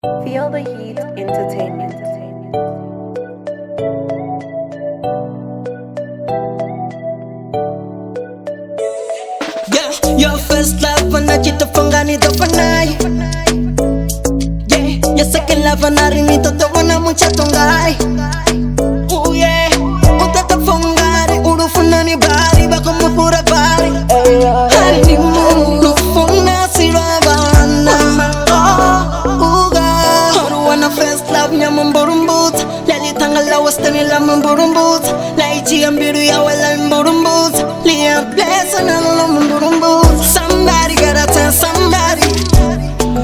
Feel the Heat Entertainment. Yeah, your first love anachitofunga nitofanai. Yeah, your second love anarinitotowana muchatongai. Ooh yeah, utatafungari urufunani bari bakumufura bari. Honeymoon, lufuna siravana. Uga, oruwana first love nyamumburumbut. Lalitanga la western la mumburumbut. Laichi ambiru ya wala mburumbut. Lia bless na la mumburumbut. Somebody gotta tell somebody.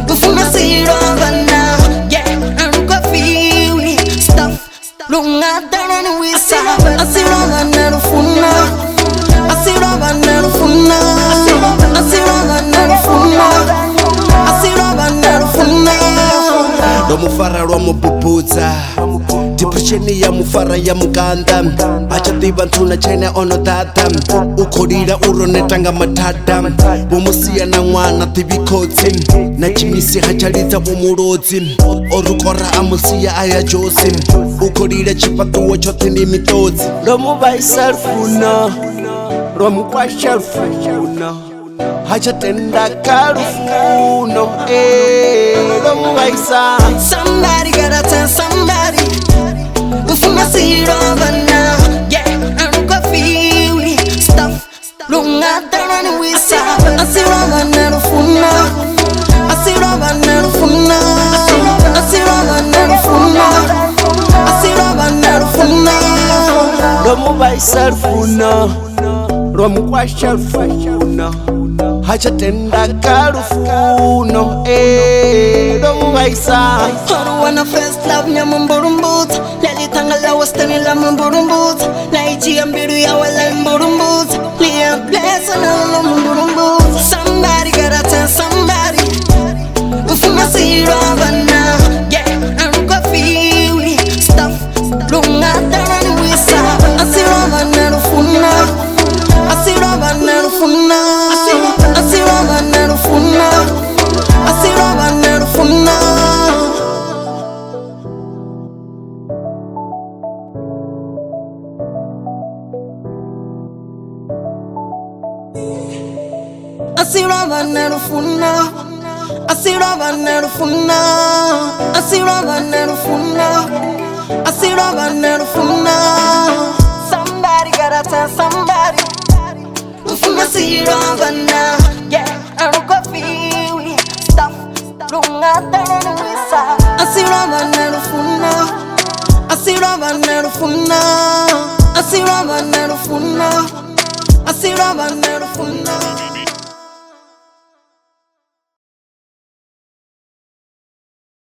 Lufuna siravana. Yeah, I'm coffee stuff. Lunga dana wisa. Asiravana lufuna. Asiravana lufuna. Asiravana lufuna. Asiravana lufuna. Ndo mufara lwa mububudza depression ya mufara ya mukanda ha tsha ḓivha nthu na tshene ono ḓaḓa u khou lila u ro neta nga mathada vho musia na ṅwana ḓivhi khotsi na tshimisi ha tsha lidza vho mulodzi o ri kora a musia a ya josi u khou lila tshifhaṱuwo tshoṱhe ndi miṱodzi ndo mu vhaisa lufuno lwa mukwasha lufuno ha tsha tenda kha lufuno ndo mu vhaisa. Somebody gotta tell somebody. Ufuna siravana. Yeah, I'm coffee stuff. Lunga dana wisa. Asiravana lufuna. Asiravana lufuna. Asiravana lufuna. Asiravana lufuna. Ndo mu vhaisa lufuno lwa mukwasha lufuno ha tsha tenda kha lufuno ndo mu vhaisa. Oruwana first love nyamumburumbut. Lalitanga la western la mumburumbut. Laichi ambiru ya wala mburumbut. Lia bless na la mumburumbut. Somebody gotta tell somebody. Ufuna siravana. Yeah, I'm coffee stuff. Lunga dana wisa. Asiravana lufuna. Asiravana lufuna. Asiravana lufuna. Asiravana lufuna. Asiravana lufuna. Asiravana lufuna. Asiravana lufuna. Asiravana lufuna. Somebody gotta tell somebody. Ufuna siravana. Yeah, I'm coffee stuff. Lunga dana wisa. Asiravana lufuna. Asiravana lufuna. Asiravana lufuna. Asiravana lufuna.